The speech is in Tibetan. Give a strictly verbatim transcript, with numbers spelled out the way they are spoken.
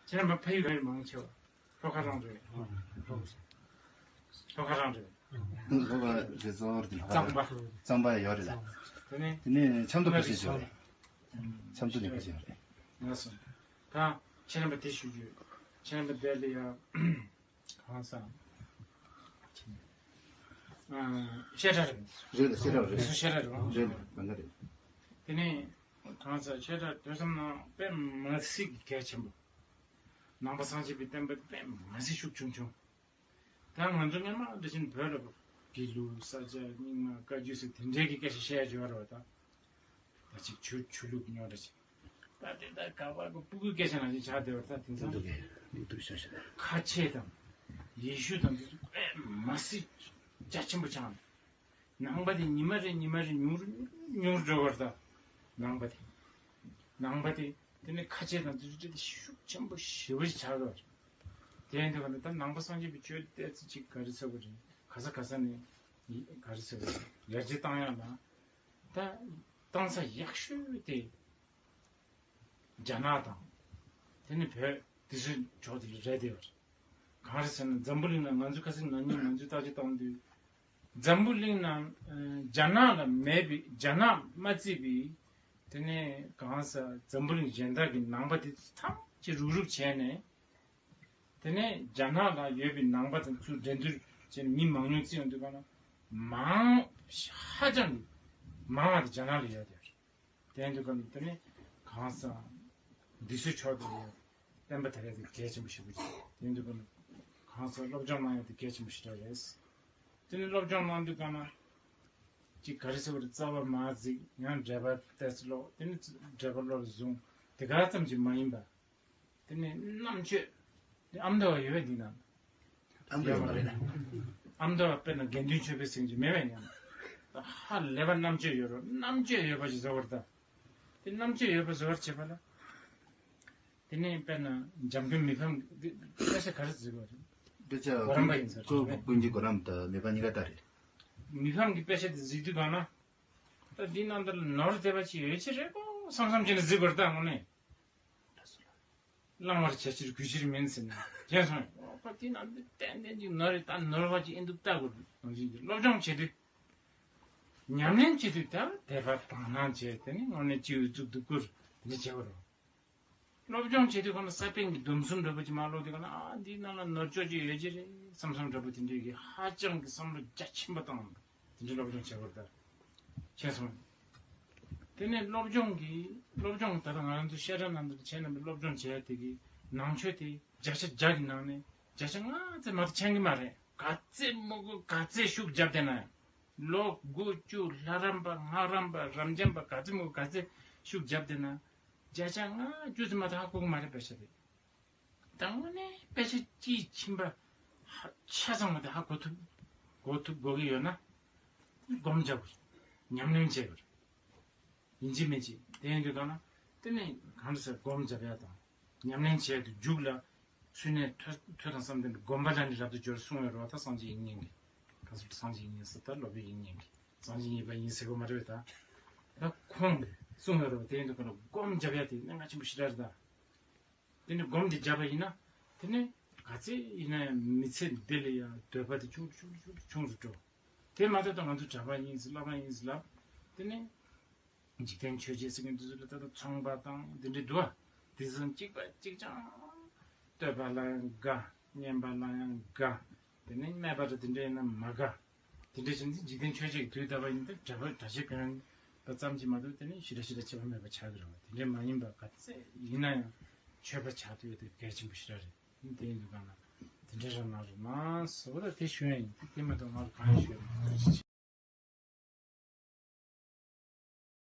ཁྱེད་རྣམ་པ་ཕ་ཡུལ་རེད། མང་ཆེ་བ་ལྷོ་ཁ་རང་རེད། ལྷོ་ཁ་རང་རེད། ལྷོ་ཁ་རེད། གཙང་པ། གཙང་པ་ཡོད་རེད་ལ། དེ་ནས་དེ་ནས་ཆབ་མདོ་ཁ་ཤས་ཡོད་རེད། ཆབ་མདོ་ནས་ཁ་ཤས་ཡོད་རེད། ལགས་སོ། ད་ཁྱེད་རྣམ་པ་དེ་ཞུ་རྒྱུ། ཁྱེད་རྣམ་པ་དེ་ལ་ཡ། གང་ཟག་བཤད་གྲྭ་རེད། རེད་ལ། བཤད་གྲྭ་རེད། སུ་བཤད་གྲྭ་རེད། རེད་ལ། ལམ་ཁ་རེད། དེ་ནས་གང་ཟག་བཤད་གྲྭ་ཐོས་བསམ་ནང་དཔེ་མ་སྲིད་གལ་ཆེན་པོ། ནང་པ་སངས་རྒྱས་པའི་བསྟན་པ་དཔེ་མ་སྲིད་ཤུགས་ཆུང་ཆུང་། ད་ང་ཚོ་སྔོན་མ་འདྲ་བཞིན་བོད་ལ་དགེ་ལུགས་ས་སྐྱ་རྙིང་མ་བཀའ་བརྒྱུད་ཟེར་དེ་འདྲའི་གི་སྐད་ཆ་བཤད་ཡ་ཡོད་རེད་བ། ད་ད་ཅིག་ཆོས་ཆོས་ལུགས་རྙོག་དྲ་ཅིག་ད་དེ་ད་ག་བ་གི་སྤུ་གུའི་སྐད་ཆ་ནང་བཞིན་ཆགས་བསྡད་པ། ད་དེང་སང་ཁ་ཆེ་དང་ཡེ་ཤུ་དང་དེ་ཚོ་དཔེ་མ་སྲིད་རྒྱ་ཆེན་པོ་ཆགས་འདུག་ནང་པ་དེ་ཉི་མ་རེ་ཉི་མ་རེ་ཉུང་རུ་ཉུང་རུ་འགྲོ་བར། ད་ནང་པ་དེ་ནང་པ་དེ་དེ་ནས་ཁ་ཆེ་དང་དེ་ཚོ་དེ་ཤུགས་ཆེན་པོ་ཞེ་པོ་ཞིག་ཆགས་འགྲོ་བར། དེ་ཡིན་དུས་ག་ནས་ད་ནང་པ་སངས་རྒྱས་པའི་ཆོས་ཏོག་ཙམ་ཅིག་ག་རེ་ཟེར་དགོས་རེད། ག་ས་ག་ས་ནས་ག་རེ་ཟེར་དགོས་རེད། ཡར་རྒྱས་བཏང་ཡག་ལ། ད་བཏང་ས་ཡག་ཤོས་དེ་རྒྱ་ནག་དང་། དེ་ནི་བོད་དེ་ཚོའི་ཕྱོགས་དེ་རེད་དེ། གང་རེད་ཟེར་ན་འཛམ་བུ་གླིང་ནང་ང་ཚོ་ཁ་སང་ན་ནིང་ང་ཚོས་བརྟག་དཔྱད་བཏང་དུས། འཛམ་བུ་གླིང་ནང་ཨ་རྒྱ་ནག་ལ་མེད་པའི། རྒྱ་ནག་མ་བརྩིས་པའི་དེ་ནས་གང་ཟག་འཛམ་བུ་གླིང་གཞན་དག་གི་ནང་པ་དེ་ཚོ་ཐམས་ཅད་རུག་རུག་བྱས་ནས། དེ་ནས་རྒྱ་ནག་ལ་ཡོད་པའི་ནང་པ་དང་ཚུར་འགྲན་བསྡུར་བྱས་ནས་མི་མང་ཉུང་བརྩི་ཡོང་དུས་ག་ན། མང་ཧ་ཅང་གི་མང་བ་དེ་རྒྱ་ནག་ལ་ཡོད་དེ། དེ་འདུག་གམ། དེ་ནི་གང་ཟག་འདི་ཚོའི་ཕྱོགས་དེ་ཡང་བསྟན་པ་དར་ཡག་དེ་གལ་ཆེན་པོ་ཞིག་རེད། དེ་འདུག་གམ། གང་ཟག་སློབ་སྦྱོང་གནང་ཡག་དེ་གལ་ཆེན་པོ་ཞིག་རེད། དེ་ནི་སློབ་སྦྱོང་གནང་དུས་ག་ན། ཅིག་ག་རེ་ཟེར་བ་རེད། རྩ་བ་མར་གཟིགས། ཡང་འགྲེལ་པ་ཏོག་ཙམ་ཀློག་དེ་ནི་འགྲེལ་པ་བློ་ལ་བཟུང་། དེ་ག་ཙམ་གྱིས་མ་ཡིན་པ། དེ་ནས་རྣམ་དཔྱོད། དེ་ཨ་མདོ་བ་ཡོད་པས་འདི་ན། ཨ་མདོ་བ་མ་རེད་ན། ཨ་མདོ་བ་དཔེར་ན་དགེ་འདུན་ཆོས་འཕེལ་ཟེར་གྱི་མེད་པས་ཡང་། ཧ་ལས་པ་རྣམ་དཔྱོད་ཡོད་རོགས། རྣམ་དཔྱོད་ཡོད་པ་ཞིག་བཟོ་བར་ད། དེ་རྣམ་དཔྱོད་ཡོད་པ་བཟོ་བར་བྱེད་པ་ལ། དེ་ནས་དཔེར་ན་འཇམ་མགོན་མི་ཕམ་གྱི་དཔེ་ཆ་ག་རེ་བཟོས་པ་རེད། དཔེ་ཆ་གོ་རམས་པ་ཡིན་ཟེར། ཀུན་གྱི་གོ་རམས་དང་མི་ཕམ་གཉིས་ཀ་ལྟ་རེད། མི་ཕམ་གྱི་དཔེ་ཆ་དེ་གཟིགས་དུས་གང་ན། ད་འདི་རྣམ་ཐར་ལ་ནོར་དེ་བ་ཅི་ཡོད་ཅི་རེད་གོ་བསམ་བསམ་བྱས་ནས་གཟིགས་པར་ད་དངོས་གནས། བླང་བར་བྱ་ཕྱིར་གུས་ཕྱིར་མིན་ཟེར་ནས་བྱས་སོང་། ཨོ་ཁོ་དེ་ན་འདི་ཏན་ཏན་ཅིག་ནོར་རེད། ད་ནོར་བ་ཅིག་ཨེ་འདུག་ལྟ་དགོས་ནང་བཞིན་གྱི་སློབ་སྦྱོང་བྱེད་དུས། ཉམས་ལེན་བྱེད་དུས་ད་དད་པ་དག་སྣང་བྱས། དེ་ནི་དངོས་གནས་སྤྱི་བོས་གཙུག་ཏུ་བཀུར་འདི་བྱེད་དགོས་རེད། སློབ་སྦྱོང་བྱེད་དུས་གང་ལ་ས་པཎ་གྱི་སྡོམ་གསུམ་འདྲ་པོ་ཅིག་མར་ཀློག་དུས་གང་ལ། ཨ་འདི་ནང་ལ་ནོར་ཅོག་ཅིག་ཡོད་ཀྱི་རེད་བསམ་བསམ་འདྲ་པོ་དེ་འདྲའི་གི་ཧ་ཅང་གི་བསམ་བློ་རྒྱ་ཆེན་པོ་བཏང་། དེ་འདྲའི་སློབ་སྦྱོང་བྱེད་དགོས་རེད་ད། བྱས་སོང་། དེ་ནས་སློབ་སྦྱོང་གི་སློབ་སྦྱོང་ད་ལྟ་ང་རང་ཚོ་བཤད་གྲྭ་ནང་དུ་བྱས་ན་སློབ་སྦྱོང་བྱས་དེ་གི་ནང་ཆོས་དེ་བརྒྱ་ཆ་བརྒྱ་གི་ནང་ནས་བརྒྱ་ཆ་ལྔ་ཙམ་མ་གཏོགས་མཁྱེན་གི་མ་རེད། ག་ཚད་མང་པོ་ག་ཚད་ཤུགས་བརྒྱབ་བསྡད་ན་ཡང་། ལོ་དགུ་བཅུ་ལྷ་རམས་པ་སྔགས་རམས་པ་རབ་འབྱམས་པ་ག་ཚད་མང་པོ་ག་ཚད་ཤུགས་བརྒྱབ་བསྡད་ན་བརྒྱ་ཆ་ལྔ་བཅུ་ཙམ་མ་གཏོགས་ཧ་གོ་གི་མ་རེད། དཔེ་ཆ་དེ། ད་དངོས་གནས་དཔེ་ཆ་དཔྱིས་ཕྱིན་པ་ཧ་ཆ་ཚང་བ་དེ་ཧ་གོ་ཐུབ་གོ་ཐུབ་དགོས་ཀྱི་ཡོད་ན། སྒོམ་རྒྱག་དགོས། ཉམས་ལེན་བྱེད་དགོས། ཡིན་གཅིག་མིན་གཅིག་དེ་ཡིན་དུས་གང་ན། དེ་ནས་གང་འདྲ་ཟེར་སྒོམ་རྒྱབ་ཡ་དང་ཉམས་ལེན་བྱེད་ཡ་དེ་མཇུག་ལ་ཚུལ་གནས་ཐོས་ཐོས་དང་བསམ་ལྡན་པའི་སྒོམ་པ་ལ་ནི་རབ་ཏུ་སྦྱོར་གསུངས་ཡོད་རེད་བ། ད་སངས་རྒྱས་དབྱིག་གཉེན་གྱིས། གང་ཟེར་སངས་རྒྱས་དབྱིག་གཉེན་ཟེར། ད་སློབ་དཔོན་དབྱིག་གཉེན་གྱིས། སངས་རྒྱས་གཉིས་པ་ཡིན་ཟེར་དགོས་མ་རེད་བས་ད། ད་ཁོང་གིས་གསུངས་ཡོད་རེད་བ། དེ་ཡིན་དུས་གང་ན་སྒོམ་རྒྱབ་ཡ་དེ་གནད་འགག་ཆེན་པོ་ཞེ་དྲག་རེད་ད། དེ་ནས་སྒོམ་འདི་བརྒྱབ་པ་ཡིན་ན། དེ་ནས་ག་ཚད་ཡིན་ན་ཡང་མི་ཚེ་འདི་ལ་ཡང་འདོད་པ་དེ་ཆུང་དུ་ཆུང་དུ་ཆུང་དུ་ཆུང་དུ་འགྲོ། དེ་མ་གཏོགས་ད་ང་ཚོ་གྲྭ་པ་ཡིན་ཟེར་བླ་མ་ཡིན་ཟེར་ལབ། དེ་ནས་འཇིག་རྟེན་ཆོས་བརྒྱད་ཟེར་མཁན་འདི་ཚོ་ལ་ད་ལྟ་ཚོང་པ་དང་འདི་འདྲའི་འདུག་ཨ། དེ་ཚོ་གཅིག་པ་གཅིག་རྐྱང་། བསྟོད་པ་ལ་ཡང་དགའ། སྙན་པ་ལ་ཡང་དགའ། དེ་ནས་སྨད་པ་ར་དེ་འདྲ་ཡིན་ན་མ་དགའ། དེ་འདྲ་བྱས་ནས་འཇིག་རྟེན་ཆོས་བརྒྱད་ཀྱི་དུས་ད་བར་ཡིན་ད་གྲྭ་པ་གྲྭ་ཆས་གྱོན་པ་ཙམ་གྱིས་མ་གཏོགས་དེ་ནས་ཞེ་དྲག་ཞེ་དྲག་ཁྱད་པར་མེད་པ་ཆགས་ཀྱི་རེད་བ། དེ་འདྲ་མ་ཡིན་པ་ག་ཚད་ཡིན་ན་ཡང་ཆོས་པ་ཆགས་ཐུབ་ཡ་དེ་གལ་ཆེན་པོ་ཞེ་དྲག་རེད། དེ་ཡིན་དུས་གང་ན་དེ་འདྲ་རང་གནང་རོགས་གནང་ཟེར་བ་ད་དེ་ཞུ་ཡ་ཡིན། དེ་མ་གཏོགས་ང་ལ་གང་ཡང་ཞུ་ཡ་མེད།